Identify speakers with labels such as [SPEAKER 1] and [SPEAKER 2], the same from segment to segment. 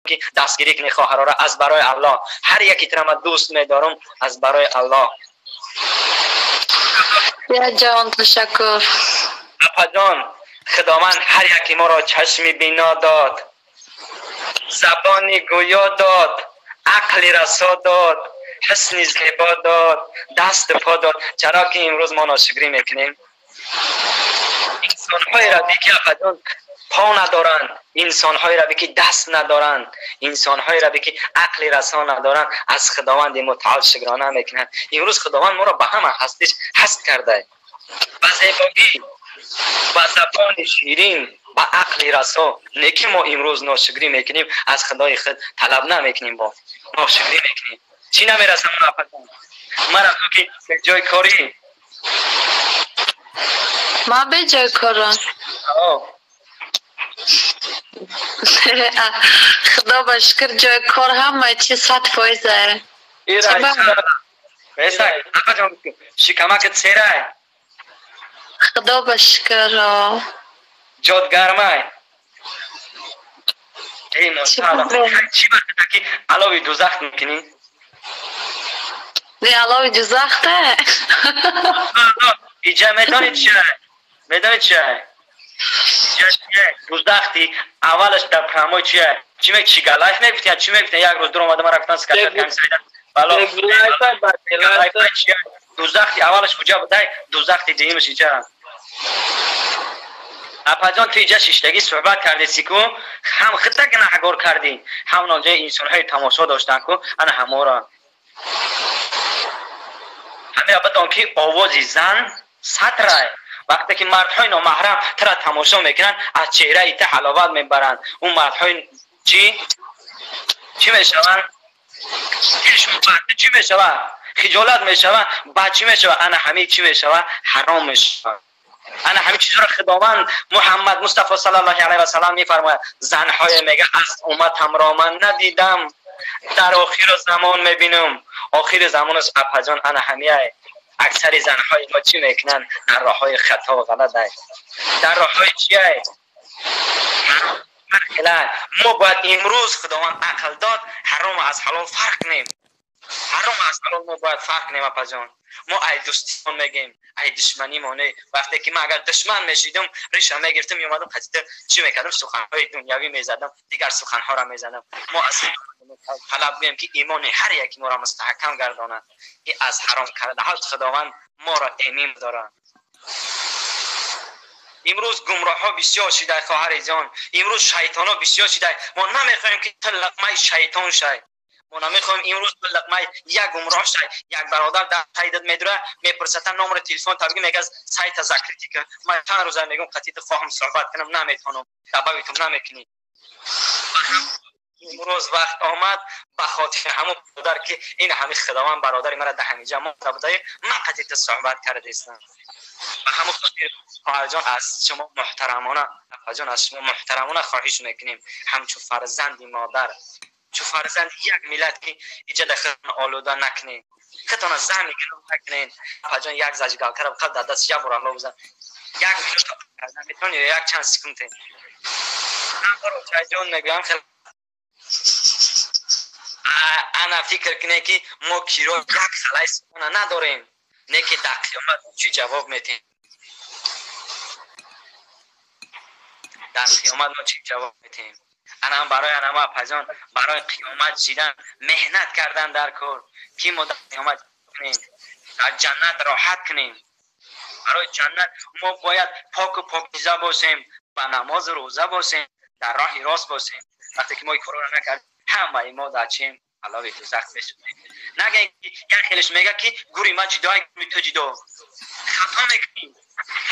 [SPEAKER 1] ки дастгирӣ кунӣ хоҳарора аз барои Аллоҳ. Ҳар яки тура ман дӯст медорам аз барои Аллоҳ.
[SPEAKER 2] Я ҷон, ташаккур.
[SPEAKER 1] Апаҷон, Худованд ҳар яки моро чашми бино дод, забони гӯё дод, ақли расо дод, ҳусни зебо дод, даст по дод. Чаро ки имрӯз мо ношукрӣ мекунем? Инсонҳоеро ки апаҷон по надоранд, инсонҳоеро ки даст надоранд, инсонҳоеро ки ақли расо надоранд, аз Худованди мутаол шукрона мекунанд. Имрӯз Худованд моро ба ҳама ҳастиш ҳаст кардааст, ба зебогӣ, ба забони ширин, ба ақли расо. Не ки мо имрӯз ношукрӣ мекунем, аз Худои худ талаб намекунем, бо ношукрӣ мекунем. Чӣ намерасам апаҷон? Мара ту ки ҷои корӣ?
[SPEAKER 2] Ман бе ҷои корам. Худо ба шукр, ҷои кор ҳама чи 100%.
[SPEAKER 1] Апаҷон, шикамакат серай?
[SPEAKER 2] Худо ба шукр.
[SPEAKER 1] Ҷот гармай? Эй мошаалло, чӣ вақте ки алови дӯзах мекунӣ?
[SPEAKER 2] Не, алови дӯзахта?
[SPEAKER 1] Иҷа медонӣ чия? Медонӣ чия? Дӯзахти аввалаш дар прамой чия? Чӣ мег чӣ галайф мегуфтиян, чӣ мегуфтиян? Як рӯз дур омада ман рафтан скачать кардам сайда. Бало. Дӯзахти аввалаш куҷа будай? Дӯзахти дуюмаш иҷа. Апаҷон, ту иҷа шиштагӣ суҳбат кардеси ку, ҳам худта гунаҳгор кардӣ, ҳам ноҷои инсонҳои тамошо доштанд ку, ана ҳамора. Ҳамира бидон ки овози зан сатрай. Вақте ки мардҳои номаҳрам тура тамошо мекунанд, аз чеҳраи ту ҳаловат мебаранд. Он мардҳои чӣ? Чӣ мешаванд? Дилшон бад чӣ мешавад? Хиҷолат мешавад, бад чӣ мешавад? Ана ҳамин чӣ мешавад? Ҳаром мешавад. Ана ҳамин чизро Худованд Муҳаммад Мустафо саллаллоҳу алайҳи васаллам мефармояд. Занҳое мега аз умматамро ман надидам, дар охири замон мебинам. Охири замонаш апаҷон ана ҳамияй. Аксари занҳои мо чӣ мекунанд? Дар роҳҳои хато ва ғалат, дар роҳҳои чия? Мо бояд имрӯз Худованд ақл дод, ҳаром аз ҳалол фарқ кунем. Ҳаром аз ҳалол мо бояд фарқ кунем апаҷон. Мо ай дӯстиён мегем, ай душманимон не. Вақте ки ман агар душман мешидам, риша мегирифтам, меомадам қатида чӣ мекардам? Суханҳои дунявӣ мезадам, дигар суханҳоро мезадам. Мо аз талаб гӯем ки имони ҳар яки моро мустаҳкам гардонад, ки аз ҳаром кардаҳо Худованд моро эмин дорад. Имрӯз гумроҳҳо бисёр шидай, хоҳари ҷон. Имрӯз шайтонҳо бисёр шидай. Мо намехоҳем ки ту лақмаи шайтон шай. Мо намехоҳем имрӯз ту лақмаи як гумроҳ шай. Як бародар дар сайдат медура, мепурсата номери телефон табги, мегаз сайта закрити кун. Ман чанд рӯза мегӯм қатиди хоҳам суҳбат кунам, наметавонам. Добавитум намекунӣ. Имрӯз вақт омад ба хотири ҳамон бародар ки ин ҳамин Худованд бародари маро дар ҳамин ҷо монда будае, ман қатиди суҳбат кардаистам. Ба ҳамон хотир хоҳарҷон аз шумо муҳтарамона, апаҷон аз шумо муҳтарамона хоҳиш мекунем, ҳамчун фарзанди модар, чун фарзанди як миллат ки иҷа дар худтон олуда накунед, худтонро заҳми гуноҳ накунед. Апаҷон як зажигалкаро қабл дар даст як бор алло бизан, як минута кардан метавонӣ ё як чанд секунде? Ҷон мегӯям хеле ана фикр кунед ки мо киро як халай сухана надорем, не ки дар қиёмат чӣ ҷавоб метиҳем? Дар қиёмат мо чӣ ҷавоб метиҳем? Анам барои анама апаҷон, барои қиёмат шидан меҳнат кардан дар кор, ки мо дар қиёмат кунем, дар ҷаннат роҳат кунем. Барои ҷаннат мо бояд поку покиза бошем, ба намозу рӯза бошем, дар роҳи рост бошем. Вақте ки мо ин корро накардем, ҳамаи мо дар чим алови дӯзах мешудем. Нагӯем ки як хелеш мега ки гури ма ҷидо, гури ту ҷидо. Хато мекунем.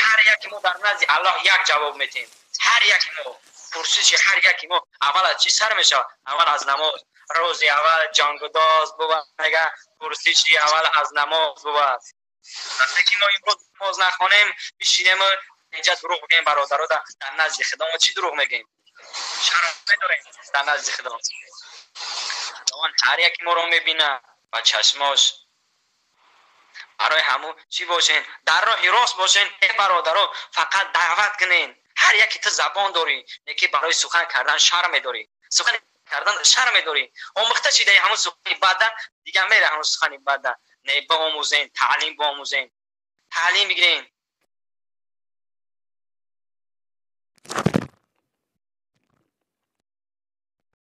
[SPEAKER 1] Ҳар яки мо дар назди Аллоҳ як ҷавоб метиҳем. Ҳар яки мо пурсиши ҳар яки мо аввал аз чӣ сар мешавад? Аввал аз намоз. Рӯзи аввал ҷонгудоз бувад, мега пурсиши аввал аз намоз бувад. Вақте ки мо имрӯз намоз нахонем, бишинем инҷа дурӯғ бигӯем бародаро, дар назди Худо мо чӣ дурӯғ мегӯем? Шарм медорем дар назди Худо. Худованд ҳар яки моро мебинад ба чашмош. Барои ҳамун чӣ бошен? Дар роҳи рост бошен, э бародаро, фақат даъват кунен. Ҳар яки ту забон дорӣ, не ки барои сухан кардан шарм медорӣ. Сухан Кардан шарм медорӣ, омӯхта шидаи ҳамун сухани бада, дига мере ҳамун сухани бада. Не, биомӯзен, таълим биомӯзен, таълим бигирен.